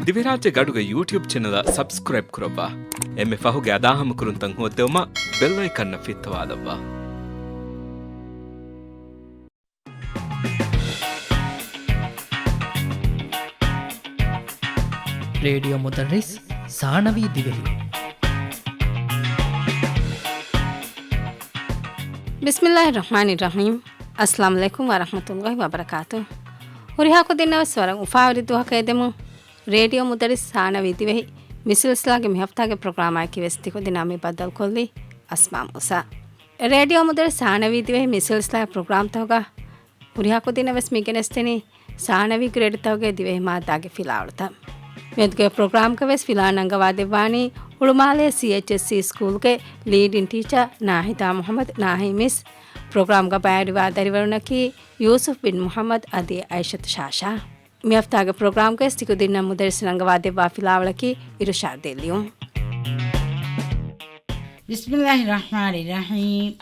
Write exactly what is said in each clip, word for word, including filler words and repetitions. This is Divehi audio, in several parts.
ދިވެހިރާއްޖޭގެ އަޑުގެ ޔޫޓިއުބް ޗެނަލަށް ސަބްސްކްރައިބް ކުރައްވާ. އެންމެ ފަހުގެ އަދާހަމަކުރުންތައް ހޯއްދެވުމަށް ބެލް އައިކަންއަށް ފިއްތަވާލައްވާ. ރޭޑިއޯ މުދައްރިސް ސާނަވީ ދިވެހި. ބިސްމިއްލާހި ރަޙްމާނި ރަޙީމް. އައްސަލާމު ޢަލައިކުމް ވަރަޙްމަތުﷲި ވަބަރަކާތު. ހުރިހާ ކުދިންނަށް ވެސް ވަރަށް އުފާވެރި ދުވަހަކަށް އެދެމުން، ރޭޑިއޯ މުދައްރިސް ސާނަވީ ދިވެހި މި ސިލްސިލާގެ މި ހަފްތާގެ ޕްރޮގްރާމާއެކީ ވެސް ތިކުދިންނާ މި ބައްދަލުކޮށްލީ އަސްމާ މޫސާ. ރޭޑިއޯ މުދައްރިސް ސާނަވީ ދިވެހި މި ސިލްސިލާގެ ޕްރޮގްރާމްތަކުގަ ހުރިހާ ކުދިންނަށް ވެސް މި ގެނެސްދެނީ ސާނަވީ ގްރޭޑްތަކުގެ ދިވެހި މާއްދާގެ ފިލާވަޅުތައް. މިއަދުގެ ޕްރޮގްރާމްގަ ވެސް ފިލާވަޅު ނަންގަވާދެއްވާނީ ހުޅުމާލޭ ސީއެޗްއެސްސީ ސްކޫލްގެ ލީޑިން ޓީޗަރ ނާހިދާ މުޙައްމަދު ނާހީ މިސް. ޕްރޮގްރާމްގަ ބައިވެރިވާ ދަރިވަރުންނަކީ ޔޫސުފް ބިން މުޙައްމަދު އަދި އައިޝަތު ޝާޝާ. މި ހަފްތާގެ ޕްރޮގްރާމްގައި ތިކުދިންނަށް މުދައްރިސް ނަންގަވާދެއްވާ ފިލާވަޅަކީ އިރުޝާދޭ ލިޔުން. ބިސްމިއްލާހި ރަޙްމާނި ރަޙީމް.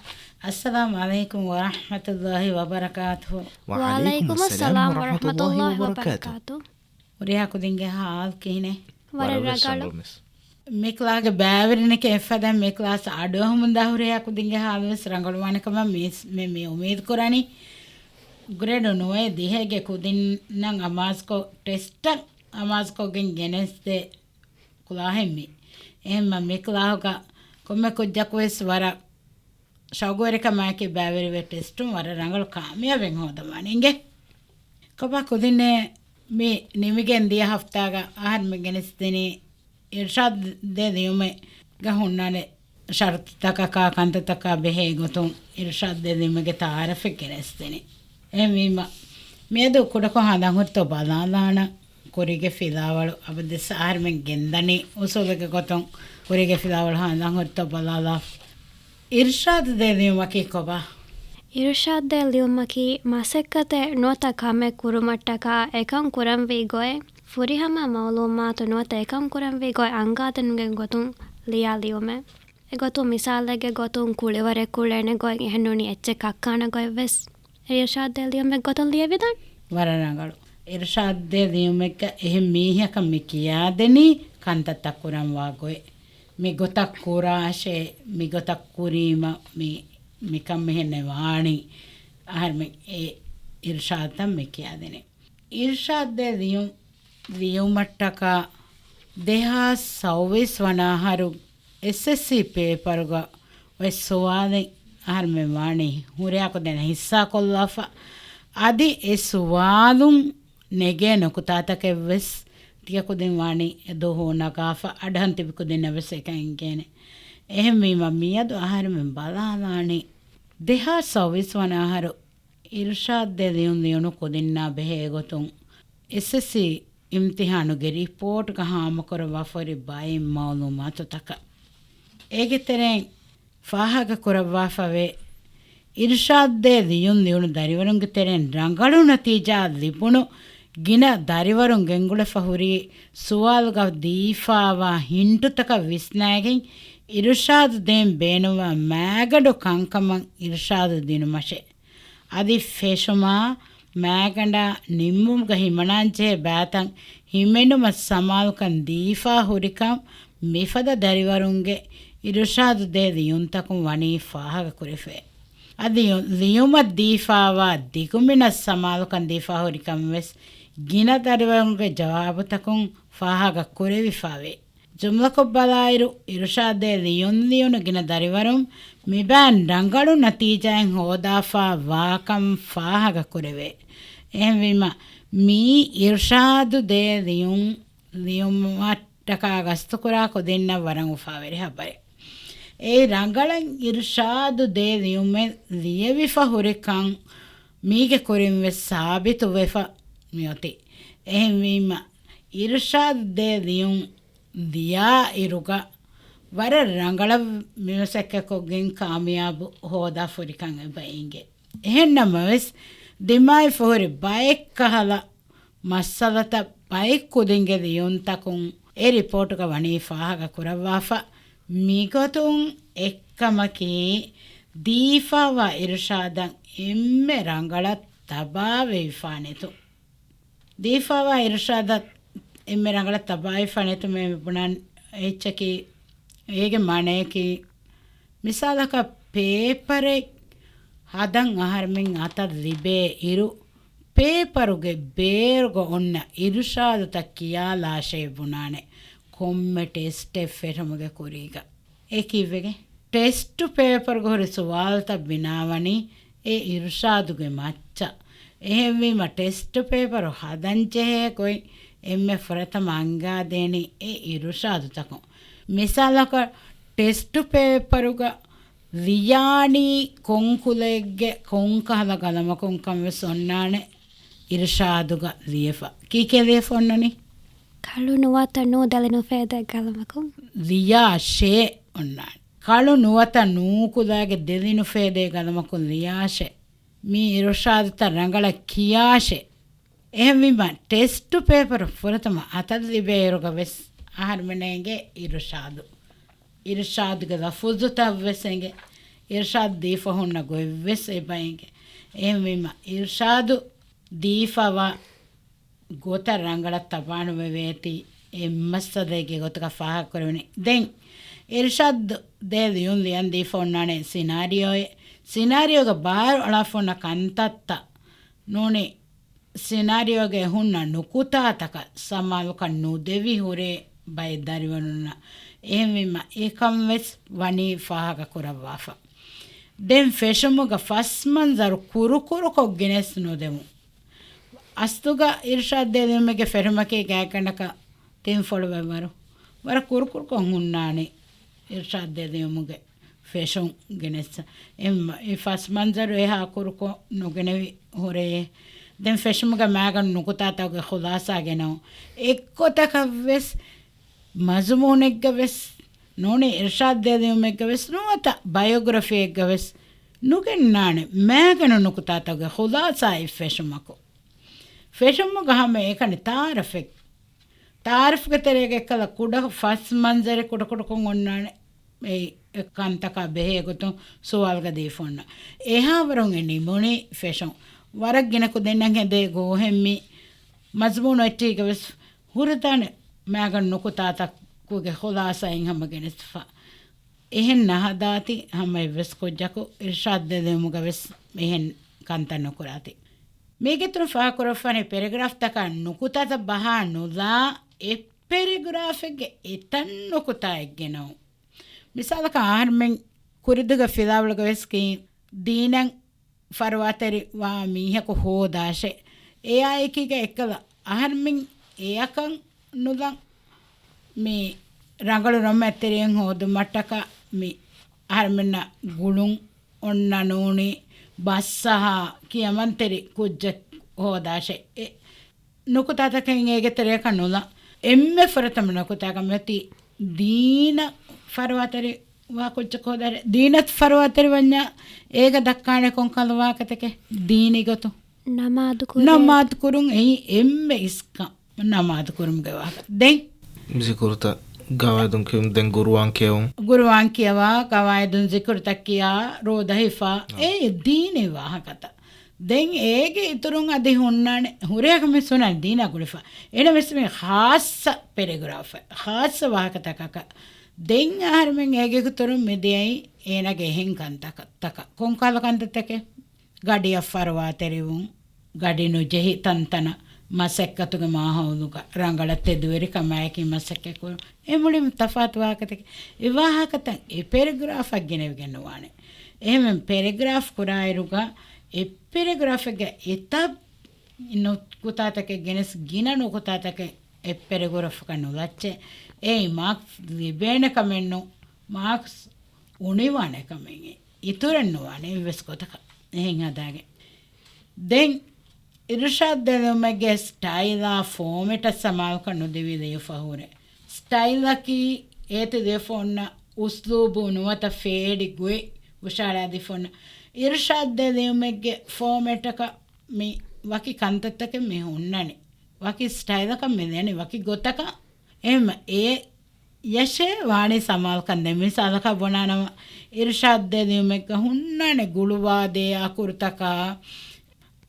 އައްސަލާމު ޢަލައިކުމް ވަރަޙްމަތުﷲި ވަބަރަކާތުހު. ވަޢަލައިކުމު އައްސަލާމް ވަރަޙްމަތުﷲި ވަބަރަކާތުހު. ހުރިހާ ކުދިންގެ ހާލު ކިހިނެއް؟ ވަރަށް ރަނގަޅު. މި ކްލާސްގެ ބައިވެރިންނަކީ އެއްފަދަ މި ކްލާސް އަޑުއަހަމުންދާ ހުރިހާ ކުދިންގެ ހާލު ވެސް ރަނގަޅުވާނެ ކަމަށް މި، މި، މި އުއްމީދު ކުރަނީ. ގްރޭޑު ނުވައެއް ދިހައިގެ ކުދިންނަށް އަމާޒުކޮށް، ޓެސްޓަށް އަމާޒުކޮށްގެން ގެނެސްދޭ ކްލާހެއް މި. އެހެންމަ މި ކްލާހުގަ ކޮންމެ ކުއްޖަކު ވެސް ވަރަށް ޝައުގުވެރިކަމާއެކީ ބައިވެރިވެ ޓެސްޓުން ވަރަށް ރަނގަޅު ކާމިޔާބެއް ހޯދަމާނެ އިނގޭ. ކޮބާ ކުދިންނޭ މި ނިމިގެން ދިޔަ ހަފްތާގަ އަހަރެމެން ގެނެސްދިނީ އިރުޝާދު ދޭ ލިޔުމެއްގަ ހުންނާނެ ޝަރުތުތަކަކާ ކަންތައްތަކާ ބެހޭ ގޮތުން އިރުޝާދު ދޭ ލިޔުމެއްގެ ތަޢާރަފެއް ގެނެސްދިނީ. އެހެންވީމަ، މިއަދު ކުޑަކޮށް ހަނދާން ހުރިތޯ ބަލާލާނަން ކުރީގެ ފިލާވަޅު އަބަދުވެސް އަހަރެމެން ގެންދަނީ އުސޫލެއްގެ ގޮތުން ކުރީގެ ފިލާވަޅު ހަނދާން ހުރިތޯ ބަލާލާ. އިރުޝާދު ދޭ ލިޔުމަކީ ކޮބާ؟ އިރުޝާދު ދޭ ލިޔުމަކީ މަސައްކަތެއް ނުވަތަ ކަމެއް ކުރުމަށްޓަކާ އެކަން ކުރަންވީ ގޮތް، ފުރިހަމަ މައުލޫމާތު ނުވަތަ އެކަން ކުރަންވީ ގޮތް އަންގާދިނުމުގެ ގޮތުން ލިޔާ ލިޔުމެއް. އެގޮތުން މިސާލެއްގެ ގޮތުން ކުޅިވަރެއް ކުޅޭނެ ގޮތް އެހެންނޫނީ އެއްޗެއް ކައްކާނެ ގޮތްވެސް އިރުޝާދު ދޭ ލިޔުމެއް ގޮތުން ލިޔެވިދާނެ. ވަރަށް ރަނގަޅު. އިރުޝާދު ދޭ ލިޔުމެއްގަ އެހެން މީހަކަށް މި ކިޔާދެނީ ކަންތައްތައް ކުރަންވާ ގޮތް. މި ގޮތަށް ކުރާށޭ، މި ގޮތަށް ކުރީމަ މި، މިކަން މިހެންނެއް ވާނީ. އަހަރެމެން އެ އިރުޝާދުތައް މި ކިޔާދެނީ. އިރުޝާދު ދޭ ލިޔުން، ލިޔުމަށްޓަކާ ދެހާސް ސައުވީސް ވަނަ އަހަރު އެސްއެސްސީ ޕޭޕަރުގަ އޮތް ސުވާލެއް އަހަރެމެން ވާނީ ހުރިހާ ކުދިންނަށް ހިއްސާކޮށްލާފަ. އަދި އެ ސުވާލުން ނެގޭ ނުކުތާތަކެއްވެސް ތިޔަ ކުދިން ވާނީ އެ ދުވަހު ނަގާފަ، އަޑުއަހަން ތިބި ކުދިންނަށްވެސް އެކަން އެނގޭނެ. އެހެންވީމަ މިއަދު އަހަރެމެން ބަލާލާނީ ދެހާސް ސައުވީސް ވަނަ އަހަރު އިރުޝާދު ދޭ ލިޔުން ލިޔުނު ކުދިންނާ ބެހޭ ގޮތުން އެސްއެސްސީ އިމްތިހާނުގެ ރިޕޯޓްގަ ހާމަކުރައްވާފަ ހުރި ބައެއް މައުލޫމާތުތަކަށް. އޭގެ ތެރެއިން ފާހަގަކުރައްވާފަވޭ، އިރުޝާދު ދޭ ލިޔުން ލިޔުނު ދަރިވަރުންގެ ތެރެއިން ރަނގަޅު ނަތީޖާ ލިބުނު ގިނަ ދަރިވަރުން ގެންގުޅެފަ ހުރީ ސުވާލުގަ ދީފާވާ ހިންޓުތަކަށް ވިސްނާގެން އިރުޝާދު ދޭން ބޭނުންވާ މާގަނޑު ކަންކަމަށް އިރުޝާދު ދިނުމަށޭ. އަދި ފެށުމާ، މާގަނޑާ ނިންމުމުގަ ހިމަނާންޖެހޭ ބައިތައް ހިމެނުމަށް ސަމާލުކަން ދީފާ ހުރިކަން މިފަދަ ދަރިވަރުންގެ އިރުޝާދު ދޭ ލިޔުންތަކުން ވަނީ ފާހަގަކުރެފައި. އަދި ލިޔުމަށް ދީފާވާ ދިގުމިނަށް ސަމާލުކަން ދީފާ ހުރިކަން ވެސް ގިނަ ދަރިވަރުންގެ ޖަވާބުތަކުން ފާހަގަކުރެވިފަވޭ. ޖުމްލަކޮށް ބަލާއިރު، އިރުޝާދު ދޭ ލިޔުން ލިޔުނު ގިނަ ދަރިވަރުން މިބައިން ރަނގަޅު ނަތީޖާއެއް ހޯދާފާ ވާކަން ފާހަގަކުރެވޭ. އެހެންވީމަ، މިއީ އިރުޝާދު ދޭ ލިޔުން ލިޔުމަށްޓަކާ ގަސްތުކުރާ ކުދިންނަށް ވަރަށް އުފާވެރި ހަބަރެއް. އެއީ ރަނގަޅަށް އިރުޝާދު ދޭ ލިޔުމެއް ލިޔެވިފަ ހުރިކަން މީގެ ކުރިން ވެސް ސާބިތުވެފަ މިއޮތީ. އެހެންވީމަ، އިރުޝާދު ދޭ ލިޔުން ލިޔާ އިރުގަ ވަރަށް ރަނގަޅަށް މިމަސައްކަތްކޮށްގެން ކާމިޔާބު ހޯދާފަ ހުރިކަން އެބަ އެނގޭ. އެހެންނަމަވެސް، ދިމާވެފަ ހުރި ބައެއްކަހަލަ މައްސަލަތައް ބައެއް ކުދިންގެ ލިޔުންތަކުން އެ ރިޕޯޓުގަ ވަނީ ފާހަގަ ކުރައްވާފަ. މިގޮތުން އެއްކަމަކީ، ދީފާވާ އިރުޝާދަށް އެންމެ ރަނގަޅަށް ތަބާވެވިފާނެތު. ދީފާވާ އިރުޝާދަށް އެންމެ ރަނގަޅަށް ތަބާވެފަ ނެތުމޭ ބުނަން އެއްޗަކީ، އޭގެ މާނަޔަކީ، މިސާލަކަށް ޕޭޕަރެއް ހަދަން އަހަރެމެން އަތަށް ލިބޭ އިރު، ޕޭޕަރުގެ ބޭރުގަ އޮންނަ އިރުޝާދުތައް ކިޔާލާށޭ ބުނާނެ ކޮންމެ ޓެސްޓެއް ފެށުމުގެ ކުރީގަ. އެ ކީއްވެގެ؟ ޓެސްޓު ޕޭޕަރުގަ ހުރި ސުވާލުތައް ބިނާވަނީ އެ އިރުޝާދުގެ މައްޗަށް. އެހެންވީމަ ޓެސްޓު ޕޭޕަރު ހަދަންޖެހޭ ގޮތް އެންމެ ފުރަތަމަ އަންގާދޭނީ އެ އިރުޝާދުތަކުން. މިސާލަކަށް ޓެސްޓު ޕޭޕަރުގަ ލިޔާނީ ކޮން ކުލައެއްގެ ކޮންކަހަލަ ގަލަމަކުން ކަން ވެސް އޮންނާނެ އިރުޝާދުގަ ލިޔެފަ. ކީކޭ ލިޔެފަ އޮންނަނީ؟ ކަޅު ނުވަތަ ނޫ ދެލި ނުފޭދޭ ގަލަމަކުން. ލިޔާށޭ އޮންނާނެ. ކަޅު ނުވަތަ ނޫކުލައިގެ ދެލި ނުފޭދޭ ގަލަމަކުން ލިޔާށޭ. މި އިރުޝާދުތައް ރަނގަޅަށް ކިޔާށޭ. އެހެންވީމަ، ޓެސްޓު ޕޭޕަރު ފުރަތަމަ އަތަށް ލިބޭއިރުގަ ވެސް އަހަރުމެންނަށް އެނގޭ އިރުޝާދު. އިރުޝާދުގެ ލަފުޒުތައް ވެސް އެނގޭ. އިރުޝާދު ދީފަ ހުންނަ ގޮތް ވެސް އެބަ އެނގޭ. އެހެންވީމަ، އިރުޝާދު ދީފަވާ ގޮތަށް ރަނގަޅަށް ތަބާނުވެވޭތީ އެއްމައްސަލައެއްގެ ގޮތުގަ ފާހަގަކުރެވުނީ. ދެން އިރުޝާދު ދޭ ލިޔުން ލިޔަން ދީފަ އޮންނާނެ ސިނާރިއޯއެއް. ސިނާރިއޯގެ ބާރު އަޅާފަ ހުންނަ ކަންތައްތައް ނޫނީ ސިނާރިއޯގެ ހުންނަ ނުކުތާތަކަށް ސަމާލުކަން ނުދެވި ހުރޭ ބައެއް ދަރިވަރުންނަށް. އެހެންވީމަ، އެކަން ވެސް ވަނީ ފާހަގަ ކުރައްވާފަ. ދެން ފެށުމުގަ ފަސް މަންޒަރު ކުރުކުރުކޮށް ގެނެސް ނުދެމުން. އަސްލުގަ އިރުޝާދު ދޭލިޔުމެއްގެ ފެށުމަކީ ގާތްގަނޑަކަށް ތިން ފޮޅުވައި ވަރު. ވަރަށް ކުރުކުރުކޮށް ހުންނާނެ އިރުޝާދު ދޭލިޔުމުގެ ފެށުން ގެނެސް. އެ މަ-، އެ ފަސް މަންޒަރު އެހާ ކުރުކޮށް ނުގެނެވި ހުރެޔޭ. ދެން ފެށުމުގެ މައިގަނޑު ނުކުތާތަކުގެ ޚުލާސާ ގެނައުން. އެއްގޮތަކަށް ވެސް މަޒުމޫނެއްގަ ވެސް ނޫނީ އިރުޝާދު ދޭލިޔުމެއްގަ ވެސް ނުވަތަ ބަޔޮގްރަފީއެއްގަ ވެސް ނުގެންނާނެ މައިގަނޑު ނުކުތާތަކުގެ ޚުލާސާއެއް ފެށުމަކު. ފެށުމުގަ ހަމަ އެކަނި ތާރަފެއް. ތާރަފްގެ ތެރޭގަ އެއްކަލަ ކުޑަ ފަސް މަންޒަރެއް ކުޑަކުޑަކޮށް އޮންނާނެ. އެ ކަންތަކާ ބެހޭ ގޮތުން ސުވާލުގަ ދީފަ އޮންނަ. އެހާވަރުން އެ ނިމުނީ ފެށުން. ވަރަށް ގިނަ ކުދިންނަށް ހެދޭ ގޯހެއް މި މަޒުމޫނު އެއްޗެހިގަ ވެސް ހުރެދާނެ މައިގަނޑު ނުކުތާތަކުގެ ޚުލާސާއިން ހަމަ ގެނެސްފަ. އެހެން ނަހަދާތި ހަމަ އެއްވެސް ކުއްޖަކު އިރުޝާދު ދެލިޔުމުގަ ވެސް އެހެން ކަންތައް ނުކުރާތި. މީގެ ތުރު ފާހަގަކުރައްވާނެ ޕެރެގްރާފްތަކާ ނުކުތާތައް ބަހާ ނުލާ އެއް ޕެރެގްރާފެއްގެ އެތައް ނުކުތާއެއް ގެނައު. މިސާލަކަށް އަހަރުމެން ކުރިދުގެ ފިލާވަޅުގަ ވެސް ކީ ދީނަށް ފަރުވާތެރިވާ މީހަކު ހޯދާށޭ. އެއާއެކީގަ އެއްކަލަ އަހަރުމެން އެއަކަށް ނުލަން މި ރަނގަޅު ރަމަތެރިއެއް ހޯދުމަށްޓަކާ މި އަހަރުމެންނަށް ގުޅުން އޮންނަ ނޫނީ ބަސްއަހާ ކިޔަމަންތެރި ކުއްޖެއް ހޯދާށޭ. އެ ނުކުތާތަކެއް އޭގެ ތެރެއަކަށް ނުލަން. އެންމެ ފުރަތަމަ ނުކުތާގަ މިއޮތީ ދީނަށް ފަރުވާތެރި ވާ ކުއްޖަކު ހޯދާށޭ. ދީނަށް ފަރުވާތެރި ވަންޏާ އޭގަ ދައްކާނެ ކޮންކަހަލަ ވާހަކަތަކެއް ދީނީ ގޮތުން؟ ނަމާދު ކުރޭ. ނަމާދު ކުރުން އެއީ އެންމެ އިސްކަން. ނަމާދު ކުރުމުގެ ވާހަކަ. ދެން ޒިކުރުތައް ގަވާއިދުން ކިޔުން، ދެން ގުރުއާން ކިޔަވުން. ގުރުއާން ކިޔަވާ، ގަވާއިދުން ޒިކުރުތައް ކިޔާ، ރޯދަ ހިފާ، އާ. އެއީ ދީނީ ވާހަކަތައް. ދެން އޭގެ އިތުރުން އަދި ހުންނާނެ، ހުރޭ ކަމެއް ސުނާނެ ދީނާ ގުޅިފަ. އެނަމެސް މި ޚާއްޞަ ޕެރެގްރާފެއް، ޚާއްޞަ ވާހަކަތަކަކަށް. ދެން އަހަރުމެން އޭގެ އިތުރުން މި ދިޔައީ އޭނާގެ އެހެން ކަންތަކަށް، ތަކަށް. ކޮންކަހަލަ ކަންތައްތަކެއް؟ ގަޑިއަށް ފަރުވާތެރިވުން، ގަޑި ނުޖެހި ތަންތަނަށް، މަސައްކަތުގެ މާހައުލުގަ ރަނގަޅަށް ތެދުވެރިކަމާއެކީ މަސައްކަތްކުރުން. އެ މުޅިން ތަފާތު ވާހަކަތަކެއް. އެ ވާހަކަތައް އެ ޕެރެގްރާފަށް ގެނެވިގެން ނުވާނެ. އެހެންވެ ޕެރެގްރާފް ކުރާއިރުގަ އެ ޕެރެގްރާފެއްގަ އެތައް ނުކުތާތަކެއް ގެނެސް ގިނަ ނުކުތާތަކެއް އެ ޕެރެގްރާފަކަށް ނުލައްޗޭ. އެއީ މާކްސް ލިބޭނެ ކަމެއްނު، މާކްސް އުނިވާނެ ކަމެއް. އިތުރެއް ނުވާނެ އެއްވެސް ގޮތަކަށް އެހެން ހަދާގެން. ދެން އިރުޝާދު ދެލިޔުމެއްގެ ސްޓައިލާ ފޯމެޓަށް ސަމާލުކަން ނުދެވި ލިޔެފަ ހުރޭ. ސްޓައިލަކީ އޭތި ލިޔެފަ އޮންނަ އުސްލޫބު ނުވަތަ ފޭޑި ގޮތް ހުށަހަޅާދީފަ އޮންނަ. އިރުޝާދު ދެލިޔުމެއްގެ ފޯމެޓަކަށް މި ވަކި ކަންތައްތަކެއް މި ހުންނަނީ. ވަކި ސްޓައިލަކަށް މި ދެނީ ވަކި ގޮތަކަށް. އެހެން އެ ޔަށޭ ވާނީ ސަމާލުކަން. ދެން މިސާލަކަށް ބުނާނަމަ، އިރުޝާދު ދެލިޔުމެއްގަ ހުންނާނެ ގުޅުވާދޭ އަކުރުތަކާ،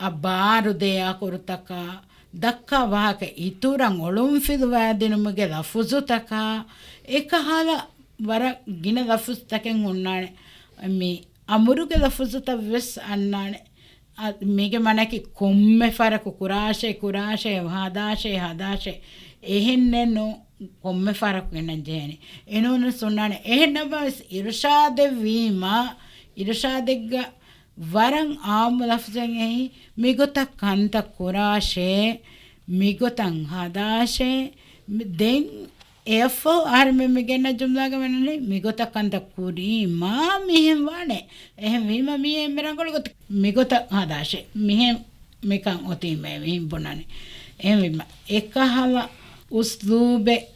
އަ، ބާރުދޭ އަކުރުތަކާ، ދައްކާ ވާހަކަ އިތުރަށް އޮޅުންފިލުވާދިނުމުގެ ލަފުޒުތަކާ އެކަހަލަ ވަރަށް ގިނަ ލަފުޒުތަކެއް ހުންނާނެ. މި އަމުރުގެ ލަފުޒުތައް ވެސް އަންނާނެ. އަ، މީގެ މާނައަކީ ކޮންމެ ފަހަރަކު ކުރާށޭ، ކުރާށޭ، ހަދާށޭ، ހަދާށޭ. އެހެންނެއް ނޫން، ކޮންމެ ފަހަރަކު ގެންނަން ޖެހޭނެ. އެނޫނަސް ހުންނާނެ. އެހެން ނަމަވެސް އިރުޝާދެއް ވީމަ، އިރުޝާދެއްގަ ވަރަށް އާއްމު ލަފްޒެއް އެއީ، މިގޮތަށް ކަންތައް ކުރާށޭ، މިގޮތަށް ހަދާށޭ. މި-، ދެން އެއަށްފަހު އަހަރެމެން މި ގެންނަ ޖުމްލާގަ ވަނަނީ، މިގޮތަށް ކަންތައް ކުރީމާ މިހެން ވާނެ. އެހެން ވީމަ މީ އެންމެ ރަނގަޅު ގޮތަކަށް މިގޮތަށް ހަދާށޭ. މިހެން މިކަން އޮތީމޭ މިހެން ބުނަނީ. އެހެންވީމަ އެކަހަލަ އުސްލޫބެއް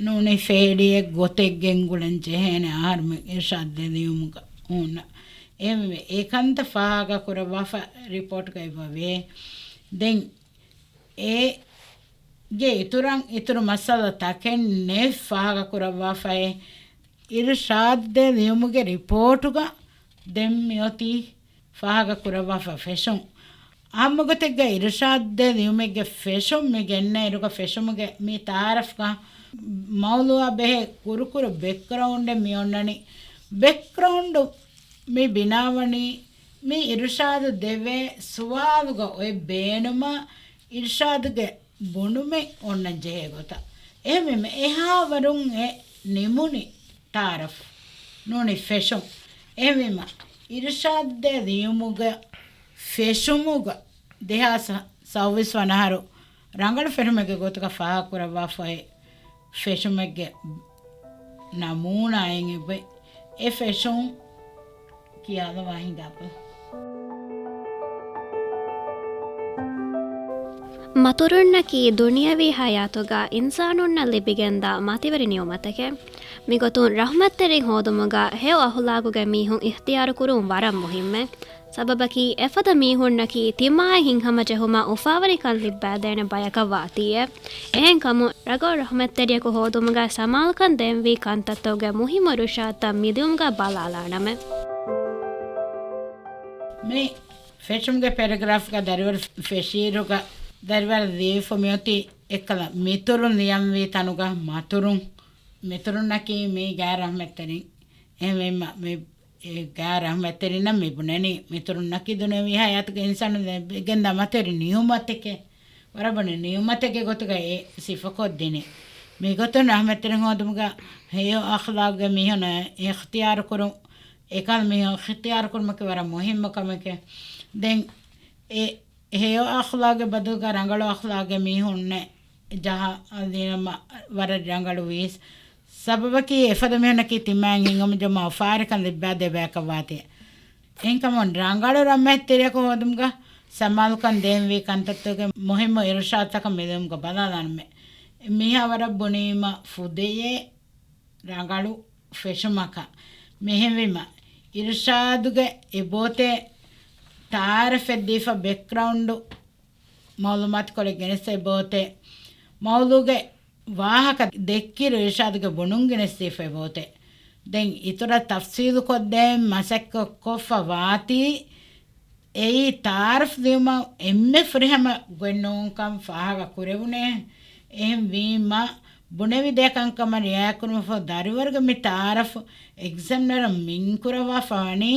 ނޫނީ ފޭޑިއެއް ގޮތެއް ގެންގުޅެން ޖެހޭނެ އަހަރުމެން އިރުޝާދު ލިޔުމުގަ ހުންނަ. އެހެންވެ، އެ ކަންތައް ފާހަގަ ކުރައްވާފަ ރިޕޯޓްގައި ވޭ. ދެން އޭގެ އިތުރަށް އިތުރު މައްސަލަ ތަކެއް ނެތް ފާހަގަ ކުރައްވާފައި. އިރުޝާދު ލިޔުމުގެ ރިޕޯޓުގަ ދެން މިއޮތީ ފާހަގަ ކުރައްވާފަ ފެށުން. އާއްމުގޮތެއްގަ އިރުޝާދު ލިޔުމެއްގެ ފެށުން މި ގެންނަ އިރުގަ ފެށުމުގެ މި ތައާރަފްގަ މައުޟޫއާ ބެހޭ ކުރުކުރު ބެކްގްރައުންޑެއް މި އޮންނަނީ. ބެކްގްރައުންޑު މި ބިނާވަނީ މި އިރުޝާދު ދެވޭ ސުވާލުގަ އޮތް ބޭނުމަށް އިރުޝާދުގެ ބުނުމެއް އޮންނަން ޖެހޭ ގޮތަށް. އެހެންވީމަ އެހާވަރުން އެ ނިމުނި ތައާރަފް ނޫނީ ފެށުން. އެހެންވީމަ އިރުޝާދު ލިޔުމުގަ ފެށުމުގަ ދެހާސް ސައުވީސް ވަނަ އަހަރު ރަނގަޅު ފެށުމެއްގެ ގޮތުގަ ފާހަގަކުރައްވާފައި ފެށުމެއްގެ ނަމޫނާއެއް އެބަ އެ ފެށުން ކިޔާލަވާ ހިނގާބަލަ. މަތުރުންނަކީ ދުނިޔަވީ ހަޔާތުގަ އިންސާނުންނަށް ލިބިގެންދާ މަތިވެރި ނިޢުމަތެކެވެ. މިގޮތުން ރަޙްމަތްތެރިން ހޯދުމުގަ ހެޔޮ އަޚުލާގުގެ މީހުން އިޚްތިޔާރު ކުރުން ވަރަށް މުހިއްމެވެ. ސަބަބަކީ އެފަދަ މީހުންނަކީ ތިމާއި ހިތްހަމަޖެހުމަށް އުފާވެރިކަން ލިއްބައިދޭނެ ބަޔަކަށް ވާތީއެވެ. އެހެންކަމުން ރަނގަޅު ރަޙްމަތްތެރިޔަކު ހޯދުމުގަ ސަމާލުކަން ދޭންވީ ކަންތައްތަކުގެ މުހިއްމު އިރުޝާދުތައް މިލިޔުމުގަ ބަލާލާނަމެވެ. މި ފެށުމުގެ ޕެރެގްރާފްގަ ދަރިވަރު ފެށިއިރުގަ ދަރިވަރު ލިޔެފަ މިއޮތީ އެއްކަލަ މިތުރުން ލިޔަންވީ ތަނުގަ މަތުރުން. މިތުރުންނަކީ މީ ގާތް ރަޙްމަތްތެރިން. އެހެންވީމަ މި އެ ގާތް ރަޙްމަތްތެރިންނަށް މި ބުނެވީ ހަޔާތުގެ އިންސާނުން ލިބިގެންދާ މަތިވެރި ނިޢުމަތެކޭ. ވަރަށް ބޮޑު ނިޢުމަތެއްގެ ގޮތުގަ އެ ސިފަކޮށްދިނީ. މިގޮތުން ރަޙްމަތްތެރިން ހޯދުމުގަ ހެޔޮ އަޚްލާގުގެ މީހުން އިޚްތިޔާރު ކުރުން، އެކަހަލަ މީހުން އިޚްތިޔާރު ކުރުމަކީ ވަރަށް މުހިއްމު ކަމެކޭ. ދެން އެ ހެޔޮ އަޚްލާގުގެ ބަދަލުގަ ރަނގަޅު އަޚްލާގުގެ މީހުންނެއް ޖަހާލީނަމަ ވަރަށް ރަނގަޅުވީސް. ސަބަބަކީ އެފަދަ މީހުންނަކީ ތިމާއިން ހިތްހަމަޖެހުމަށް އުފާވެރިކަން ލިއްބައިދޭ ބަޔަކަށް ވާތީ. އެހެންކަމުން ރަނގަޅު ރަޙްމަތްތެރިޔަކު ހޯދުމުގަ ސަމާލުކަން ދޭންވީ ކަންތައްތަކުގެ މުހިއްމު އިރުޝާދުތަކަށް މިލިޔުމުގަ ބަލާލާނަމޭ. މިހާ ވަރަށް ބުނީމަ ފުދޭ ރަނގަޅު ފެށުމަކަށް. މިހެންވީމަ އިރުޝާދުގެ އެބޯތެ ތައާރަފެއް ދީފަ ބެކްގްރައުންޑު މައުލޫމާތުކޮޅެއް ގެނެސްދޭ ބޯތެ، މައުޟޫގެ ވާހަކަ ދެއްކިއިރު އިރުޝާދުގެ ބުނުން ގެނެސްދީފައި ބޯތެ. ދެން އިތުރަށް ތަފްސީލުކޮށްދޭން މަސައްކަތްކޮށްފަ ވާތީ، އެއީ ތައާރަފް ލިޔުމަށް އެންމެ ފުރިހަމަ ގޮތް ނޫންކަން ފާހަގަ ކުރެވުނޭ. އެހެންވީމަ، ބުނެވިދޭ ކަންކަމަށް ރިއާޔަތްކުރުމަށްފަހު ދަރިވަރުގެ މި ތައާރަފް އެގްޒަމިނަރުން މިންކުރައްވާފަ ވަނީ،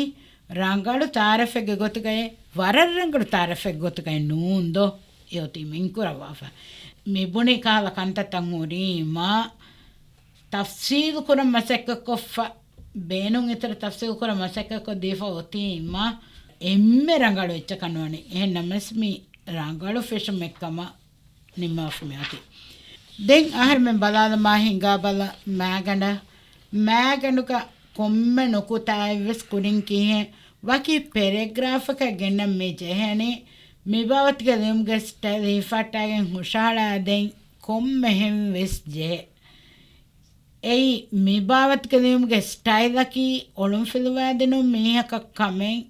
ރަނގަޅު ތައާރަފެއްގެ ގޮތުގައި، ވަރަށް ރަނގަޅު ތައާރަފެއްގެ ގޮތުގައި ނޫން ދޯ؟ އެއޮތީ މިންކުރައްވާފަ. މިބުނި ކަހަލަ ކަންތައްތައް ހުރީމަ، ތަފްސީލު ކުރަން މަސައްކަތްކޮށްފަ، ބޭނުން އިތުރަށް ތަފްސީލު ކުރަން މަސައްކަތްކޮށް ދީފަ އޮތީމަ، އެންމެ ރަނގަޅު އެއްޗަކަށް ނުވަނީ. އެހެން ނަމަވެސް މި ރަނގަޅު ފެށުމެއްކަމަށް ނިންމާފަ މިއޮތީ. ދެން އަހަރެމެން ބަލާލަމާ ހިނގާބަލަ މާގަނޑަށް. މާގަނޑުގަ ކޮންމެ ނުކުތާއެއްވެސް ކުރިން ކިހިނެއް ވަކި ޕެރެގްރާފަކަށް ގެންނަން މި ޖެހެނީ، މިބާވަތުގެ ލިޔުމުގެ ސްޓައިލް ހިފައްޓާގެން ހުށަހަޅާދޭން ކޮންމެހެން ވެސް ޖެހޭ. އެއީ، މިބާވަތުގެ ލިޔުމުގެ ސްޓައިލަކީ އޮޅުންފިލުވާދިނުން މީހަކަށް ކަމެއް،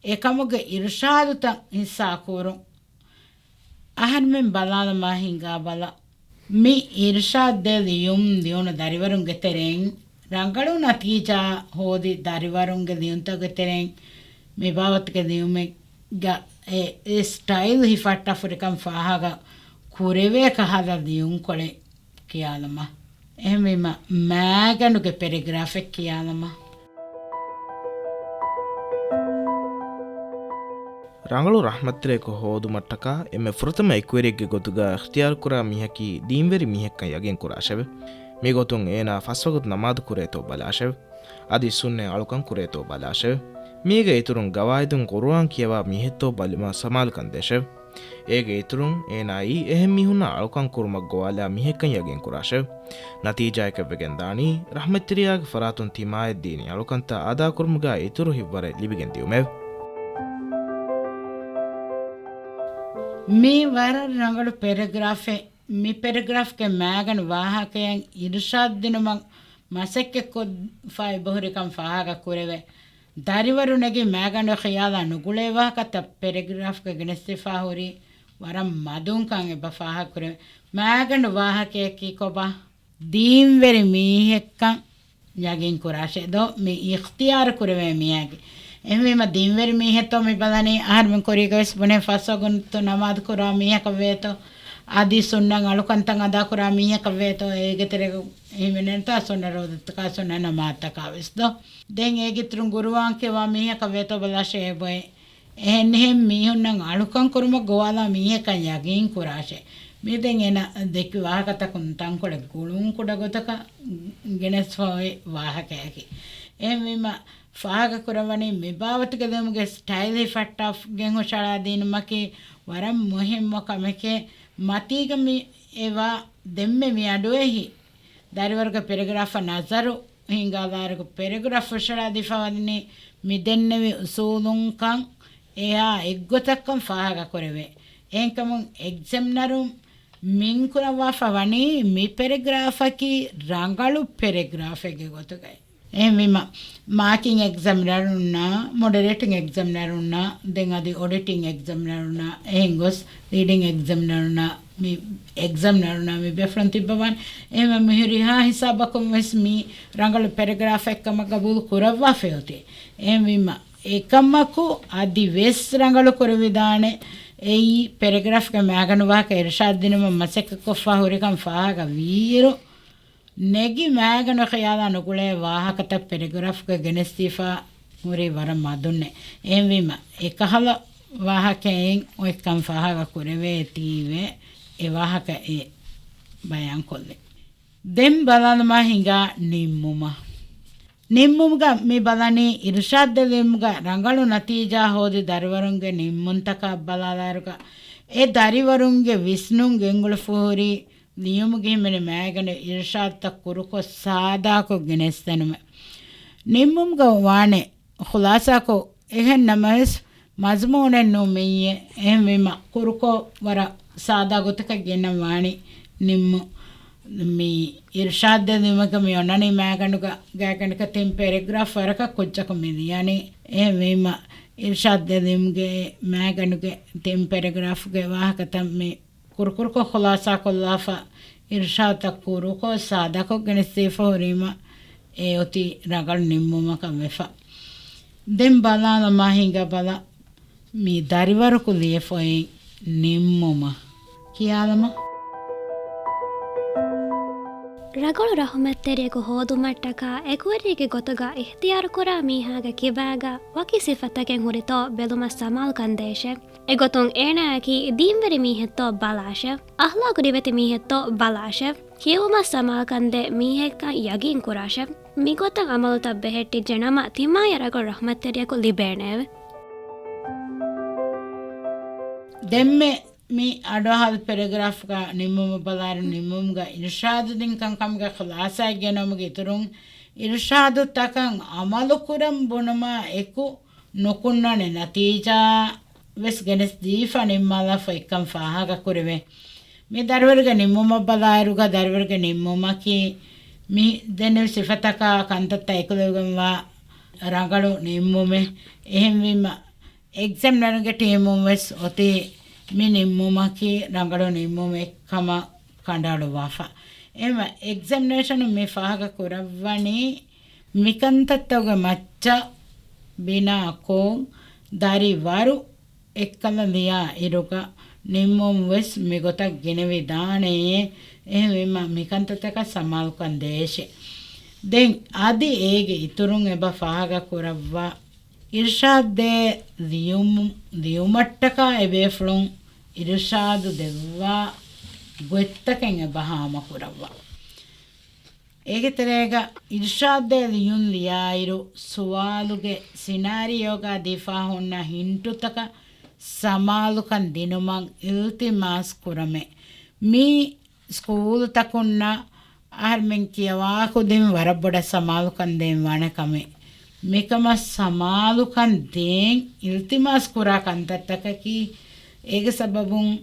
އެކަމުގެ އިރުޝާދުތައް ހިއްސާކުރުން. އަހަރެމެން ބަލާލަމާ ހިނގާބަލަ. މި އިރުޝާދު ލިޔުން ލިޔުނު ދަރިވަރުންގެ ތެރެއިން، ރަނގަޅު ނަތީޖާ ހޯދި ދަރިވަރުންގެ ލިޔުންތަކުގެ ތެރެއިން، މިބާވަތުގެ ލިޔުމެއްގަ އެ، އެ ސްޓައިލް ހިފައްޓާފަ ހުރިކަން ފާހަގަ ކުރެވޭ ކަހަލަ ލިޔުންކޮޅެއް ކިޔާލަމާ. އެހެންވީމަ، މާގަނޑުގެ ޕެރެގްރާފެއް ކިޔާލަމާ. ރަނގަޅު ރަޙްމަތްތެރިޔަކު ހޯދުމަށްޓަކާ އެންމެ ފުރަތަމަ އެކުވެރިއެއްގެ ގޮތުގަ އިޚްތިޔާރުކުރާ މީހަކީ ދީންވެރި މީހެއްކަން ޔަގީންކުރާށެވެ. މިގޮތުން އޭނާ ފަސްވަގުތު ނަމާދު ކުރޭތޯ ބަލާށެވެ. އަދި ސުންނަތް އަޅުކަން ކުރޭތޯ ބަލާށެވެ. މީގެ އިތުރުން ގަވާއިދުން ޤުރުއާން ކިޔަވާ މީހެއްތޯ ބަލުމަށް ސަމާލުކަން ދޭށެވެ. އޭގެ އިތުރުން އޭނާއީ އެހެން މީހުންނާ އަޅުކަން ކުރުމަށް ގޮވާލާ މީހެއްކަން ޔަގީންކުރާށެވެ. ނަތީޖާއަކަށްވެގެން ދާނީ، ރަޙްމަތްތެރިޔާގެ ފަރާތުން ތިމާޔަށް ދީނީ އަޅުކަންތައް އަދާކުރުމުގައި އިތުރު ހިތްވަރެއް ލިބިގެން ދިއުމެވެ. މީ ވަރަށް ރަނގަޅު ޕެރެގްރާފެއް. މި ޕެރެގްރާފްގެ މާގަނޑު ވާހަކައިން އިރުޝާދު ދިނުމަށް މަސައްކަތްކޮށްފަ އެބަހުރިކަން ފާހަގަ ކުރެވޭ. ދަރިވަރު ނެގި މާގަނޑު ޚިޔާލާ ނުގުޅޭ ވާހަކަތައް ޕެރެގްރާފްގަ ގެނެސްދީފާ ހުރީ ވަރަށް މަދުންކަން އެބަ ފާހަގަ ކުރެވޭ. މާގަނޑު ވާހަކަޔަކީ ކޮބާ؟ ދީންވެރި މީހެއްކަން ޔަގީން ކުރާށޭ ދޯ މި އިޚްތިޔާރު ކުރެވޭ މީހާގެ. އެހެންވީމަ، ދީންވެރި މީހެއްތޯ މި ބަލަނީ، އަހަރުމެން ކުރީގަ ވެސް ބުނޭ ފަސްވަގުތު ނަމާދު ކުރާ މީހަކަށް ވޭތޯ، އަދި ސުންނަތް އަޅުކަންތައް އަދާ ކުރާ މީހަކަށް ވޭތޯ، އޭގެ ތެރޭގަ ހިމެނޭނެތާ ސުންނަތް ރޯދަތަކާ ސުންނަތް ނަމާދުތަކާ ވެސް ދޯ. ދެން އޭގެ އިތުރުން ޤުރުއާން ކިޔަވާ މީހަކަށް ވޭތޯ ބަލާށޭ އެބައޮތް. އެހެން އެހެން މީހުންނަށް އަޅުކަން ކުރުމަށް ގޮވާލާ މީހަކަށް ޔަގީން ކުރާށޭ. މީ ދެން އޭނަ ދެއްކި ވާހަކަތަކުން ތަންކޮޅެއް ގުޅުން ކުޑަ ގޮތަކަށް ގެނެސްފަ އޮތް ވާހަކައަކީ. އެހެންވީމަ، ފާހަގަ ކުރައްވަނީ މި ބާވަތުގެ ލިޔުމުގެ ސްޓައިލް ހިފައްޓާ ގެން ހުށަހަޅާދީނުމަކީ ވަރަށް މުހިއްމު ކަމެކޭ. މަތީގަ މި އެވާ ދެންމެ މި އަޑުއެހި ދަރިވަރުގެ ޕެރެގްރާފަށް ނަޒަރު ހިންގާލާއިރު، ޕެރެގްރާފް ހުށަހަޅާދީފަ ވަނީ މި ދެންނެވި އުސޫލުންކަން އެއާ އެއްގޮތަށްކަން ފާހަގަ ކުރެވޭ. އެހެންކަމުން އެގްޒަމިނަރުން މިން ކުރައްވާފަ ވަނީ މި ޕެރެގްރާފަކީ ރަނގަޅު ޕެރެގްރާފެއްގެ ގޮތުގައި. އެހެންވީމަ، މާކިން އެގްޒަމިނަރުންނާ، މޮޑަރޭޓިން އެގްޒަމިނަރުންނާ، ދެން އަދި އޮޑިޓިން އެގްޒަމިނަރުންނާ، އެހެން ގޮސް ލީޑިން އެގްޒަމިނަރުންނާ، މި އެގްޒަމިނަރުންނާ މި ބޭފުޅުން ތިއްބަވާނެ. އެހެންވެ، މި ހުރިހާ ހިސާބަކުން ވެސް މީ ރަނގަޅު ޕެރެގްރާފެއް ކަމަށް ގަބޫލު ކުރައްވާފައި އޮތީ. އެހެންވީމަ، އެކަމަކު އަދި ވެސް ރަނގަޅު ކުރެވިދާނެ. އެއީ ޕެރެގްރާފްގެ މައިގަނޑު ވާހަކަ އިރުޝާދު ދިނުމަށް މަސައްކަތްކޮށްފަ ހުރިކަން ފާހަގަ ވީއިރު، ނެގި މައިގަނޑު ޚިޔާލާ ނުގުޅޭ ވާހަކަތައް ޕެރެގްރާފްގަ ގެނެސްދީފަ ހުރީ ވަރަށް މަދުންނޭ. އެހެންވީމަ، އެކަހަލަ ވާހަކައެއް އޮތްކަން ފާހަގަ ކުރެވޭތީވެ، އެ ވާހަކަ އެ ބަޔާންކޮށްލި. ދެން ބަލާލަމާ ހިނގާ ނިންމުމަށް. ނިންމުމުގަ މި ބަލަނީ އިރުޝާދު ދެއްވުމުގަ ރަނގަޅު ނަތީޖާ ހޯދި ދަރިވަރުންގެ ނިންމުންތަކާ ބަލާލާއިރުގަ، އެ ދަރިވަރުންގެ ވިސްނުން ގެންގުޅުފަ ހުރީ ލިޔުމުގެ ހިމެނޭ މައިގަނޑު އިރުޝާދުތައް ކުރުކޮށް ސާދާކޮށް ގެނެސްދިނުމެއް. ނިންމުމުގަ ވާނެ ޚުލާސާކޮށް، އެހެން ނަމަވެސް މަޒުމޫނެއް ނޫން މިއީ. އެހެންވީމަ، ކުރުކޮށް ވަރަށް ސާދާ ގޮތަކަށް ގެންނަން ވާނީ ނިންމު. މި އިރުޝާދު ދެއްވުމަކަށް މި އޮންނަނީ މައިގަނޑުގަ ގާތްގަނޑަކަށް ތިން ޕެރެގްރާފް ވަރަކަށް ކުއްޖަކު މި ލިޔަނީ. އެހެންވީމަ، އިރުޝާދު ދެއްވުމުގެ މައިގަނޑުގެ ތިން ޕެރެގްރާފްގެ ވާހަކަތައް މި ކުރުކުރުކޮށް ޚުލާސާކޮށްލާފަ، އިރުޝާދުތައް ކުރުކޮށް ސާދާކޮށް ގެނެސްދީފަ ހުރީމަ، އެ އޮތީ ރަނގަޅު ނިންމުމަކަށް ވެފަ. ދެން ބަލާލަމާ ހިނގާ ބަލަ، މި ދަރިވަރަކު ލިޔެފައި ނިންމުމަށް ކިޔާލަމާ. ރަނގަޅު ރަޙުމަތްތެރިޔަކު ހޯދުމަށްޓަކާ އެކުވެރިއެއްގެ ގޮތުގަ އިޚްތިޔާރުކުރާ މީހާގެ ކިބާގަ ވަކި ސިފަތަކެއް ހުރިތޯ ބެލުމަށް ސަމާލުކަން ދޭށޭ. އެގޮތުން އޭނާއަކީ ދީންވެރި މީހެއްތޯ ބަލާށޭ. އަޚްލާޤު ރިވެތި މީހެއްތޯ ބަލާށޭ. ކިޔެވުމަށް ސަމާލުކަންދޭ މީހެއްކަން ޔަގީން ކުރާށޭ. މިގޮތަށް އަމަލުތައް ބެހެއްޓިއްޖެ ނަމަ، ތިމާޔަށް ރަނގަޅު ރަޙްމަތްތެރިޔަކު ލިބޭނެއެވެ. ދެންމެ މި އަޑުއަހަލު ޕެރެގްރާފްގަ ނިންމުމަށް ބަލާއިރު، ނިންމުމުގަ އިރުޝާދު ދިން ކަންކަމުގެ ޚުލާސާއެއް ގެނައުމުގެ އިތުރުން، އިރުޝާދުތަކަށް އަމަލުކުރަން ބުނުމާ އެކު، ނުކުންނާނެ ނަތީޖާ ވެސް ގެނެސް ދީފަ ނިންމާލާފަ އޮތްކަން ފާހަގަ ކުރެވޭ. މި ދަރިވަރުގެ ނިންމުމަށް ބަލާއިރުގަ، ދަރިވަރުގެ ނިންމުމަކީ މި ދެންނެވި ސިފަތަކާ ކަންތައްތައް އެކުލެވިގެންވާ ރަނގަޅު ނިންމުމެއް. އެހެންވީމަ، އެގްޒަމިނަރުގެ ޓީމުން ވެސް އޮތީ މި ނިންމުމަކީ ރަނގަޅު ނިންމުމެއް ކަމަށް ކަނޑައަޅުއްވާފަ. އެހެންވެ، އެގްޒަމިނޭޝަނުން މި ފާހަގަ ކުރައްވަނީ، މިކަންތައްތަކުގެ މައްޗަށް ބިނާކޮށް، ދަރިވަރު އެއްކަލަ ލިޔާ އިރުގަ، ނިންމުން ވެސް މިގޮތަށް ގެނެވިދާނެޔޭ. އެހެންވީމަ މިކަންތައްތަކަށް ސަމާލުކަން ދޭށޭ. ދެން އަދި އޭގެ އިތުރުން އެބަ ފާހަގަ ކުރައްވާ. އިރްޝާދު ދޭ ލިޔުމު-، ލިޔުމަށްޓަކާ އެބޭފުޅުން އިރްޝާދު ދެއްވާ ގޮތްތަކެއް އެބަ ހާމަކުރައްވާ. އޭގެ ތެރޭގަ އިރްޝާދު ދޭ ލިޔުން ލިޔާއިރު، ސުވާލުގެ ސިނާރިއޯގަ ދީފާ ހުންނަ ހިންޓުތަކަށް ސަމާލުކަން ދިނުމަށް އިލްތިމާސް ކުރަމޭ. މީ ސްކޫލުތަކުންނަށް އަހަރުމެން ކިޔަވާކުދިން ވަރަށް ބޮޑަށް ސަމާލުކަން ދޭން ވާނެ ކަމެއް. މިކަމަށް ސަމާލުކަން ދޭން އިލްތިމާސް ކުރާ ކަންތައްތަކަކީ، އޭގެ ސަބަބުން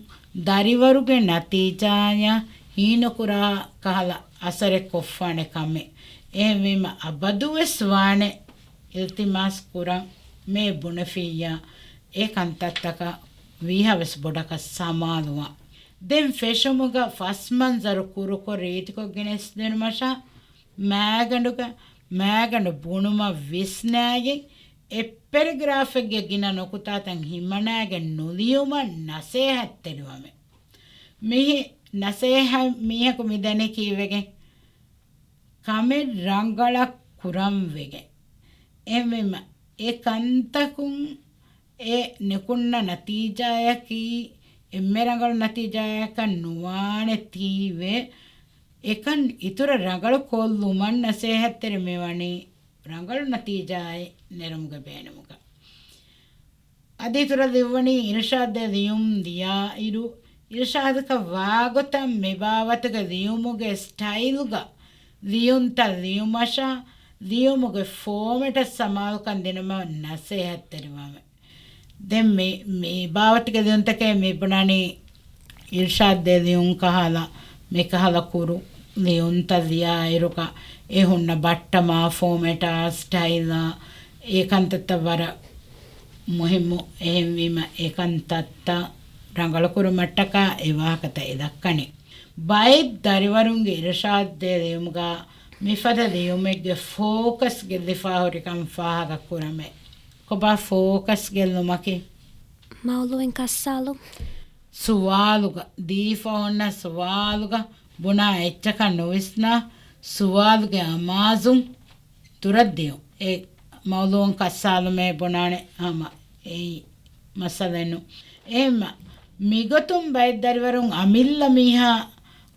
ދަރިވަރުގެ ނަތީޖާއަށް ހީނުކުރާ ކަހަލަ އަސަރެއް ކޮށްފާނެ ކަމެއް. އެހެންވީމަ އަބަދުވެސް ވާނެ އިލްތިމާސް ކުރަން މޭ ބުނެފިއްޔާ، އެ ކަންތައްތަކަށް ވީހާވެސް ބޮޑަކަށް ސަމާލުވާ. ދެން ފެށުމުގަ ފަސް މަންޒަރު ކުރުކޮށް ރީތިކޮށް ގެނެސްދިނުމަށާ، މާގަނޑުގަ މާގަނޑު ބުނުމަށް ވިސްނާގެން، އެއް ޕެރެގްރާފެއްގެ ގިނަ ނުކުތާތައް ހިމަނާގެން ނުލިޔުމަށް ނަސޭހަތްތެރިވަމެ. މިހި ނަސޭހަތް މީހަކު މިދަނީ ކީއްވެގެން؟ ކަމެއް ރަނގަޅަށް ކުރަން ވެގެން. އެހެންވީމަ، އެ ކަންތަކުން އެ ނުކުންނަ ނަތީޖާއަކީ، އެންމެ ރަނގަޅު ނަތީޖާއަކަށް ނުވާނެ ތީވެ، އެކަން އިތުރަށް ރަނގަޅު ކޮށްލުމަށް ނަސޭހަތްތެރި މިވަނީ ރަނގަޅު ނަތީޖާއެއް ނެރުމުގެ ބޭނުމުގަ. އަދި އިތުރަށް ލިޔުއްވަނީ އިރްޝާދު ދޭ ލިޔުން ލިޔާއިރު، އިރްޝާދަކަށް ވާގޮތަށް މިބާވަތުގެ ލިޔުމުގެ ސްޓައިލްގަ ލިޔުންތައް ލިޔުމަށާ، ލިޔުމުގެ ފޯމެޓަށް ސަމާލުކަން ދިނުމަށް ނަސޭހަތްތެރިވާމެ. ދެން މި، މި ބާވަތުގެ ލިޔުންތަކެއް މި ބުނާނީ އިރްޝާދު ދޭ ލިޔުން ކަހަލަ، މި ކަހަލަ ކުރު ލިޔުންތައް ލިޔާއިރުގަ އެ ހުންނަ ބައްޓަމާ، ފޯމެޓާ، ސްޓައިލާ، އެ ކަންތައްތައް ވަރަށް މުހިއްމު. އެހެންވީމަ، އެ ކަންތައްތައް ރަނގަޅުކުރުމަށްޓަކާ އެ ވާހަކަތައް އެ ދައްކަނީ. ބައެއް ދަރިވަރުންގެ އިރްޝާދު ދޭ ލިޔުމުގަ މިފަދަ ލިޔުމެއްގެ ފޯކަސް ގެއްލިފާ ހުރިކަން ފާހަގަ ކުރަމޭ. ކޮބާ ފޯކަސް ގެއްލުމަކީ؟ މައުޟޫއިން ކައްސާލުން. ސުވާލުގަ، ދީފަ އޮންނަ ސުވާލުގަ ބުނާ އެއްޗަކަށް ނުވިސްނާ، ސުވާލުގެ އަމާޒުން ދުރަށްދިޔުން. އެ މައުޟޫއިން ކައްސާލުމޭ ބުނާނެ ހަމަ އެއީ މައްސަލައެއް ނޫން. އެހެންމަ، މިގޮތުން ބައެއް ދަރިވަރުން އަމިއްލަ މީހާ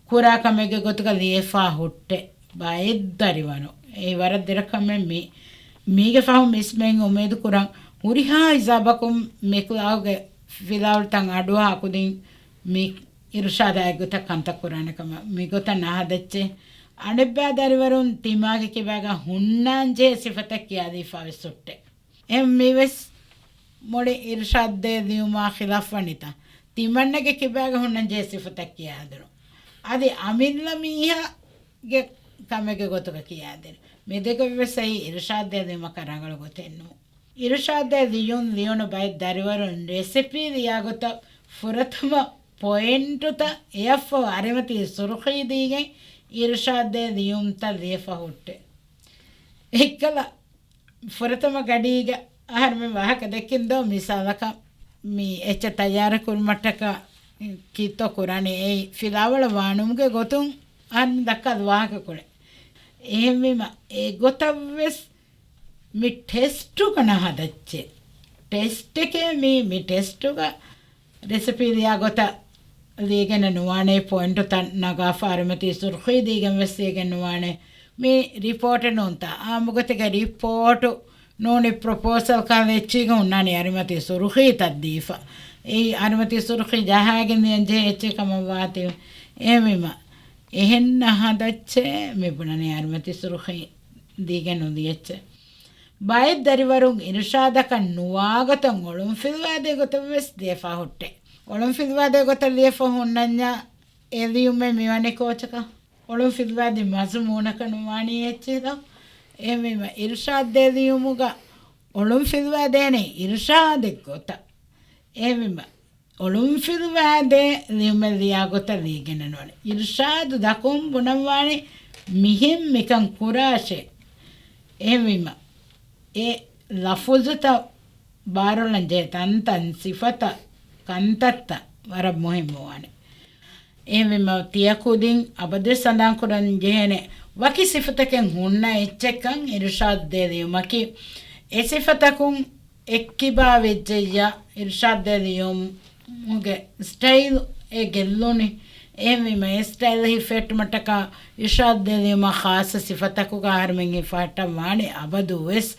ކުރާ ކަމެއްގެ ގޮތުގަ ލިޔެފާ ހުއްޓޭ. ބައެއް ދަރިވަރުން. އެއީ ވަރަށް ދެރަ ކަމެއް މީ. މީގެ ފަހުން މިސްމެން އުއްމީދު ކުރަން ހުރިހާ ހިސާބަކުން މިކްލާހުގެ ފިލާވަޅުތައް އަޑުއަހާ ކުދިން މި އިރުޝާދާ އެއްގޮތަށް ކަންތައް ކުރާނެ ކަމަށް މިގޮތަށް ނަހަދައްޗޭ. އަނެއްބައި ދަރިވަރުން ތިމާގެ ކިބާގަ ހުންނާންޖެހޭ ސިފަތައް ކިޔާދީފާވެސް ހުއްޓޭ. އެހެން މިވެސް މުޅި އިރުޝާދު ދޭ ލިޔުމާ ޚިލާފްވަނީތަ؟ ތިމަންނަގެ ކިބާގަ ހުންނަންޖެހޭ ސިފަތައް ކިޔާދިނުން. އަދި އަމިއްލަ މީހާގެ ކަމެއްގެ ގޮތުގަ ކިޔާދިނުން. މިދެކެވެސް އެއީ އިރުޝާދު ދޭ ލިޔުމަކަށް ރަނގަޅު ގޮތެއް ނޫން. އިރުޝާދު ދޭ ލިޔުން ލިޔުނު ބައެއް ދަރިވަރުން ރެސިޕީ ލިޔާ ގޮތަށް ފުރަތަމަ ޕޮއިންޓުތައް އެއަށްފަހު އަރިމަތީ ސުރުޚީ ދީގެން އިރުޝާދު ދޭ ލިޔުންތައް ލިޔެފަ ހުއްޓޭ. އެއްކަލަ ފުރަތަމަ ގަޑީގަ އަހަރުމެން ވާހަކަ ދެއްކިން ދޯ؟ މިސާލަކަށް މި އެއްޗެއް ތައްޔާރު ކުރުމަށްޓަކާ ކީއްތޯ ކުރާނީ؟ އެއީ ފިލާވަޅު ވާނުމުގެ ގޮތުން އަހަރުމެން ދައްކާލި ވާހަކަ ކުޅެ. އެހެންވީމަ އެގޮތަށްވެސް މި ޓެސްޓުގަ ނަހަދައްޗޭ. ޓެސްޓެކޭ މީ، މި ޓެސްޓުގަ ރެސިޕީ ލިޔާ ގޮތަށް ލިޔެގެން ނުވާނެ، ޕޮއިންޓުތައް ނަގާފަ އަރިމަތީ ސުރުޚީ ދީގެން ވެސް ލިޔެގެން ނުވާނެ. މި ރިޕޯޓެއް ނޫންތަ؟ އާއްމުގޮތެއްގަ ރިޕޯޓު ނޫނީ ޕްރޮޕޯސަލް ކަހަލަ އެއްޗީގަ ހުންނާނީ އަރިމަތީ ސުރުޚީތައް ދީފަ. އެއީ އަރިމަތީ ސުރުޚީ ޖަހާގެން ލިޔަންޖެހޭ އެއްޗެއް ކަމަށް ވާތީ. އެހެންވީމަ އެހެން ނަހަދައްޗޭ މި ބުނަނީ އަރިމަތީ ސުރުޚީ ދީގެން ނުލިޔެއްޗޭ. ބައެއް ދަރިވަރުން އިރުޝާދަކަށް ނުވާގޮތަށް އޮޅުންފިލުވާދޭ ގޮތަށް ވެސް ލިޔެފާ ހުއްޓޭ. އޮޅުންފިލުވާދޭ ގޮތަށް ލިޔެފަ ހުންނަންޏާ އެ ލިޔުމެއް މިވަނީ ކޯޗަކަށް؟ އޮޅުންފިލުވާދި މަޒުމޫނަކަށް ނުވާނީ އެއްޗެއް ދޯ؟ އެހެންވީމަ އިރުޝާދު ދޭ ލިޔުމުގަ އޮޅުންފިލުވާދޭނެ އިރުޝާދެއް ގޮތަށް. އެހެންވީމަ އޮޅުންފިލުވާދޭ ލިޔުމެއް ލިޔާ ގޮތަށް ލިޔެގެން ނުވާނެ. އިރުޝާދު ދައްކަމުން ބުނަންވާނެ މިހެން މިކަން ކުރާށޭ. އެހެންވީމަ އެ ލަފުޒުތައް ބާރުލަން ޖެހޭ ތަންތަން ސިފަތައް ކަންތައްތައް ވަރަށް މުހިއްމުވާނެ. އެހެންވީމަ، ތިޔަ ކުދިން އަބަދުވެސް ސަނދާން ކުރަން ޖެހޭނެ ވަކި ސިފަތަކެއް ހުންނަ އެއްޗެއްކަން އިރުޝާދު ދޭ ލިޔުމަކީ، އެ ސިފަތަކުން އެއްކިބާ ވެއްޖެއްޔާ، އިރުޝާދު ދޭ ލިޔުމުގެ ސްޓައިލް އެ ގެއްލުނި. އެހެންވީމަ، އެ ސްޓައިލް ހިފެއްޓުމަށްޓަކާ އިރުޝާދު ދޭ ލިޔުމަށް ޚާއްޞަ ސިފަތަކުގަ އަހަރުމެން ހިފަހައްޓަން ވާނެ އަބަދުވެސް.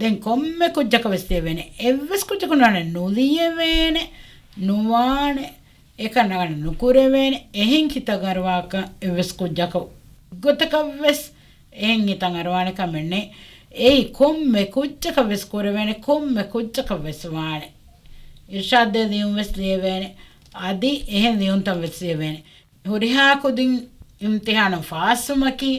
ދެން ކޮންމެ ކުއްޖަކަށް ވެސް ލިޔެވޭނެ. އެއްވެސް ކުއްޖަކު ނުވާނެ، ނުލިޔެވޭނެ، ނުވާނެ. އެކަން ރަނގަޅަށް ނުކުރެވޭނެ. އެހެން ހިތަށް އަރުވާކަށް އެއްވެސް ކުއްޖަކަށް ގޮތަކަށްވެސް އެހެން ހިތަށް އަރުވާނެ ކަމެއް ނެތް. އެއީ ކޮންމެ ކުއްޖަކަށް ވެސް ކުރެވޭނެ، ކޮންމެ ކުއްޖަކަށް ވެސް ވާނެ. އިރުޝާދު ދޭ ލިޔުން ވެސް ލިޔެވޭނެ. އަދި އެހެން ލިޔުންތައް ވެސް ލިޔެވޭނެ. ހުރިހާ ކުދިން އިމްތިހާނު ފާސްވުމަކީ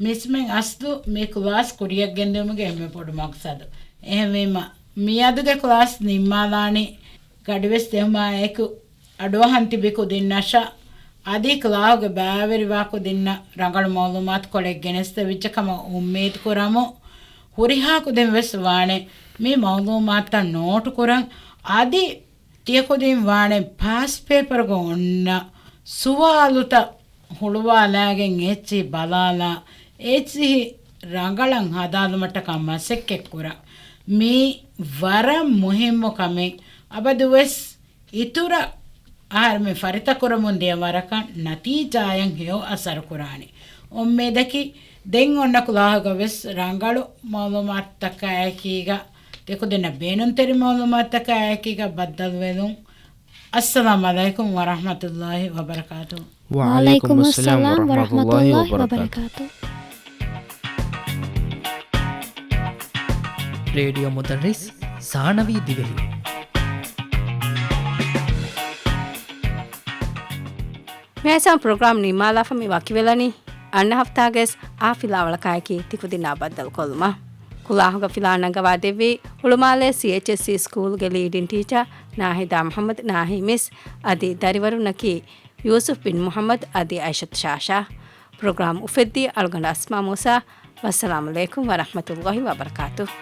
މިސްމެން އަސްލު މި ކްލާސް ކުރިއަށް ގެންދިއުމުގެ އެންމެ ބޮޑު މަޤްޞަދު. އެހެންވީމަ، މިއަދުގެ ކްލާސް ނިންމާލާނީ ގަޑިވެސް ދެވުމާ އެކު އަޑުއަހަން ތިބި ކުދިންނަށާ އަދި ކްލާހުގެ ބައިވެރިވާ ކުދިންނަށް ރަނގަޅު މައުލޫމާތުކޮޅެއް ގެނެސްދެވިއްޖެ ކަމަށް އުއްމީދު ކުރަމު. ހުރިހާ ކުދިން ވެސް ވާނެ މި މައުލޫމާތުތައް ނޯޓު ކުރަން. އަދި ތިޔަ ކުދިން ވާނެ ޕާސް ޕޭޕަރުގަ އޮންނަ ސުވާލުތައް ހުޅުވާލާގެން އެއްޗިހި ބަލާލާ، އެއްޗިހި ރަނގަޅަށް ހަދާލުމަށްޓަކާ މަސައްކަތްކުރަން. މީ ވަރަށް މުހިއްމު ކަމެއް. އަބަދުވެސް އިތުރަށް އަހަރުމެން ފަރިތަކުރަމުން ދިޔަ ވަރަކަށް ނަތީޖާއަށް ހެޔޮ އަސަރުކުރާނެ. އުއްމީދަކީ ދެން އޮންނަ ކުލާހުގަ ވެސް ރަނގަޅު މައުލޫމާތުތަކާއެކީގަ، ތިކުދިންނަށް ބޭނުންތެރި މައުލޫމާތުތަކާއެކީގަ ބައްދަލުވެލުން. އައްސަލާމު ޢަލައިކުމް ވަރަޙްމަތުﷲި ވަބަރަކާތުހު. ވަޢަލައިކުމުއްސަލާމް ވަރަޙްމަތުﷲި ވަބަރަކާތުހު. ރޭޑިއޯ މުދައްރިސް ސާނަވީ ދިވެހި. މިއައިސް ޕްރޮގްރާމް ނިންމާލާފަ މި ވަކިވެލަނީ. އަންނަ ހަފްތާގައިސް އާ ފިލާވަޅަކާއެކީ ތިކުދިންނާ ބައްދަލުކޮށްލުމަށް. ކުލާހުގަ ފިލާ ނަގަވާ ދެއްވީ ހުޅުމާލޭ ސީއެޗްއެސްސީ ސްކޫލްގެ ލީޑިން ޓީޗަރ ނާހިދާ މުޙައްމަދު ނާހީ މިސް އަދި ދަރިވަރުންނަކީ ޔޫސުފް ބިން މުޙައްމަދު އަދި އައިޝަތު ޝާޝާ. ޕްރޮގްރާމް އުފެއްދީ އަޅުގަނޑު އަސްމާ މޫސާ. ވައްސަލާމު ޢަލައިކުމް ވަރަޙްމަތުﷲި ވަބަރަކާތުހު.